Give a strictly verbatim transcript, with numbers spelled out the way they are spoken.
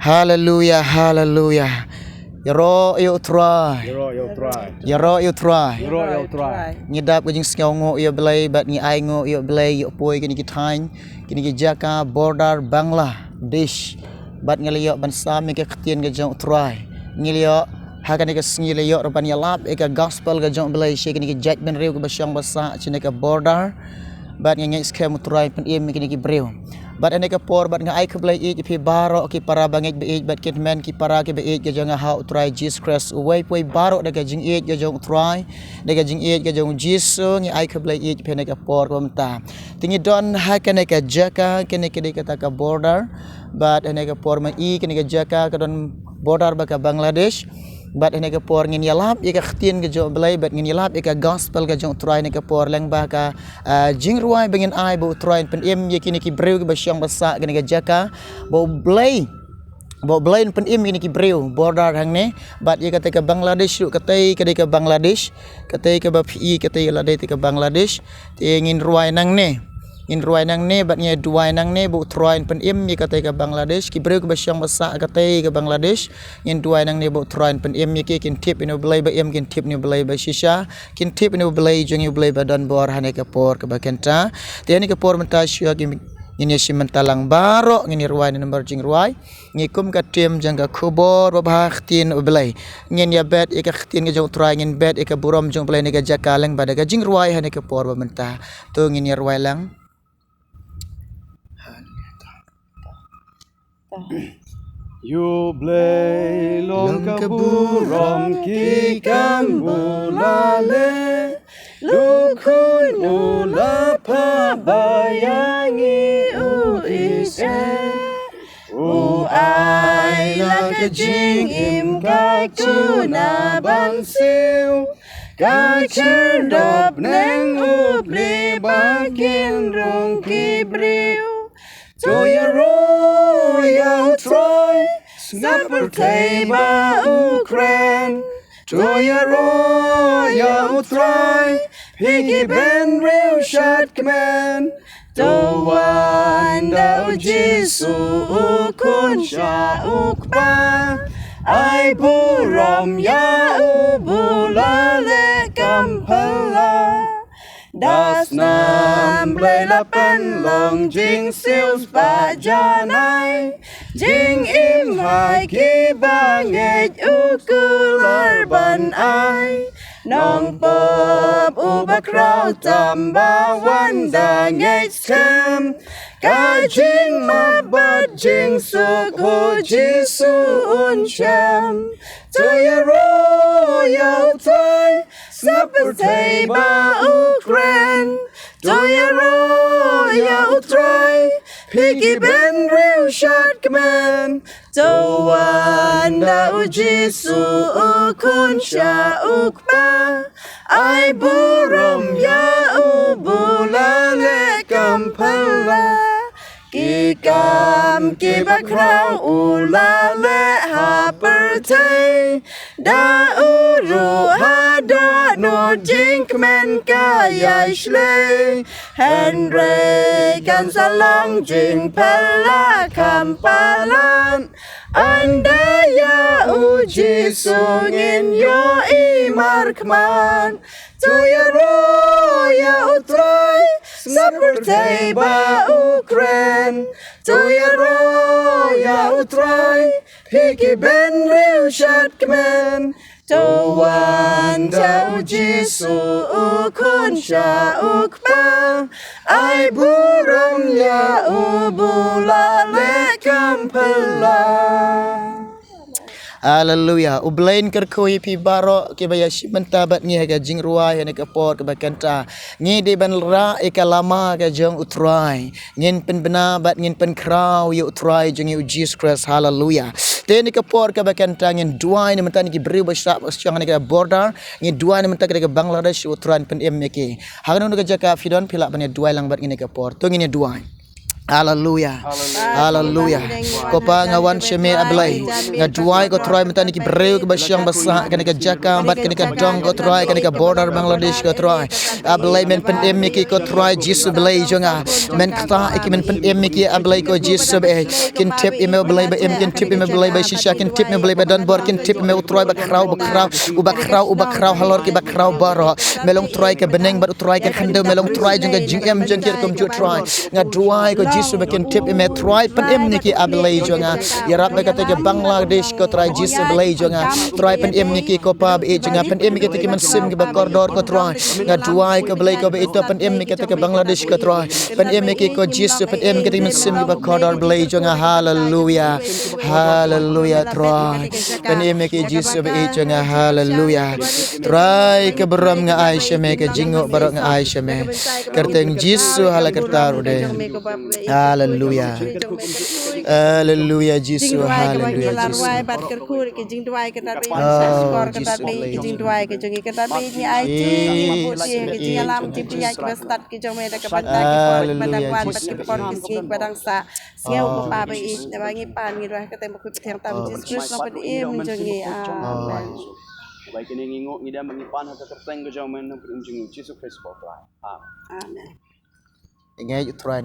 Haleluya, haleluya. Ïaroh ïa u Trai. Ïaroh ïa u Trai. Ïaroh ïa u Trai. Ïaroh ïa u Trai. Ngi dap ka jingsngewnguh ïa u Blei bad ngi ainguh ïa u Blei ïa u poi kine ki thaiñ, kine ki jaka border Bangladesh. Bad ngi la ïoh ban sam ïa ka ktien ka jong u Trai. Ngi la ïoh ha kane ka sngi la ïoh ruh ban ïalap ïa ka gospel ka jong u Blei sha kine ki jaitbynriew kiba shong ba sah sha kane ka border. Bad nga ngeit skhem u Trai un pynim ïa kine ki briew. Bad ha kane ka por bad nga ai khublei ïa phi baroh ki para bangeit ba ïeit bad ki hynmen ki para kiba ïeit ka jong nga ha u Trai Jisu Khrist, uwei pa uwei baroh da ka jingïeit ka jong u Trai, da ka jingïeit ka jong u Jisu, ngi ai khublei ïa phi ha kane ka por kaba mynta. Te ngi don ha kane ka jaka, kane ka dei kata ka border. Bad ha kane ka por ma i kane ka jaka ka don border bad ka Bangladesh. Bad ha kane ka por ngin ïalap ïa ka ktien ka jong u Blei bad ngin ïalap ïa ka gospel ka jong u Trai ha kane ka por lyngba ka, ah, jingrwai ba ngin ai ba u Trai un pynim ïa kine ki briew kiba shong ba sah kane ka jaka, ba u Blei, ba u Blei un pynim ïa kine ki briew border hangne. Bad ïa katei ka Bangladesh ruh, katei ka dei ka Bangladesh, katei kaba phi i katei la dei ka Bangladesh. Te ngin rwai nangne. Ngin rwai nangne bad ngin duwai nangne ba u Trai un pynim ïa katei ka Bangladesh, ki briew kiba shong ba sah katei ka Bangladesh. Ngin duwai nangne ba u Trai un pynim ïa ki, kin tip ïa u Blei ba im, kin tip ïa u Blei ba shisha, kin tip ïa u Blei jong u Blei ba don bor ha kane ka por kaba kynta. Te ha kane ka por mynta shuwa ngin ïa shim bynta lang baroh, ngin ïa rwai na namar jingrwai. Ngi kum ka team jong ka khubor babha ktien u Blei, ngin ïa bet ïa ka ktien ka jong u Trai, ngin bet ïa ka burom jong u Blei ha kane ka jaka lyngba da ka jingrwai ha kane ka por ba mynta. To ngin ïa rwai lang. Ïa u Blei long ka burom, ki kam u la leh, u Khun u la phah ba ïa ngi u ïeit. U ai la ka jingim, ka khynnah ban siew, ka khyrdop neng u plie ba kin rung ki briew. To ïaroh ïa u Trai, sngap pyrthei ba u kren. To ïaroh ïa u Trai, phi ki bynriew shadkmen. To wan da u Jisu u Khun sha u Kpa, ai burom ïa u ba u la leh kam phylla. Da snam Blei la pynlong jingsiew spah janai, jingim ha ki bangeit u kular ban ai. Nongpop uba khraw tam ba wan da ngeit skhem, ka jingmap bad jingsuk u Jisu un shem. To ïaroh ïa u Trai, sngap pyrthei ba u kren. To ïaroh ïa u Trai, phi ki bynriew shadkmen. To wan da u Jisu u Khun sha u Kpa, ai burom ïa u ba u la leh kam phylla. Ki kam kiba khraw u la leh ha pyrthei, da u ruh ha dohnud jingkmen ka ïai shlei. Hynrei kan sa long jingphylla kham palat, ynda ïa u Jisu ngin ïohi markhmat. To ïaroh ïa u Trai, sngap pyrthei ba u kren. To ïaroh ïa u Trai, phi ki bynriew shadkmen. To wan da u Jisu u Khun sha u Kpa, ai burom ïa u ba u la leh kam phylla. Haleluya. U Blei un kyrkhu ïa phi baroh kiba ïa shim bynta bad ngi ha ka jingrwai ha kane ka por kaba kynta. Ngi dei ban rah ïa ka lama ka jong u Trai. Ngin pynbna bad ngin pynkhraw ïa u Trai jong ngi u Jisu Khrist. Haleluya. Te ha kane ka por kaba kynta ngin duwai na bynta ki briew ba shah ba shong ha kane ka border. Ngin duwai na bynta ka Bangladesh, u Trai un pynim ïa ki. Ha kano kano ka jaka phi don, phi lah ban ïa duwai lang bad ngi ha kane ka por. To ngin ïa duwai. Haleluya. Haleluya. Ko Pa, nga wan sha me, A Blei. Nga duwai, ko Trai, mynta ïa ki briew kiba shong ba sah ha kane ka jaka bad kane ka dong, ko Trai, kane ka border Bangladesh, ko Trai. A Blei, men pynim ïa ki, ko Trai Jisu Blei jong nga. Men ktah ïa ki, men pynim ïa ki, A Blei, ko Jisu ba ïeit. Kin tip ïa me, Blei ba im, kin tip ïa me, Blei ba shisha, kin tip ïa me, Blei ba donbor, kin tip ïa me, U Trai ba khraw, ba khraw, uba khraw, uba khraw halor kiba khraw baroh. Me long Trai ka bneng bad U Trai ka khyndew, me long Trai jong ka jingim jong ki rukom ju Trai. Nga duwai, ko Jisu, ba kin tip ïa me, Trai, pynim ïa ki, A Blei jong nga. Ïarap ïa kata ka Bangladesh, ko Trai Jisu Blei jong nga. Trai, pynim ïa ki, ko Pa ba ïeit jong nga, pynim ïa kata ki mynsiem kiba kordor, ko Trai. Nga duwai, ko Blei, ko ba ïeit, to pynim ïa kata ka Bangladesh, ko Trai. Pynim ïa ki, ko Jisu, pynim ïa kata ki mynsiem kiba kordor, Blei jong nga. Haleluya. Haleluya, Trai. Pynim ïa ki, Jisu ba ïeit jong nga. Haleluya. Trai, ka burom nga ai sha me, ka jingnguh baroh nga ai sha me. Kyrteng Jisu ha la karta ruh de. Haleluya. Haleluya, Jisu. Haleluya, Jisu. Oh, Jisu Blei. Haleluya, Jisu. Haleluya, Jisu. Oh. Amen. Ngi ngeit U Trai.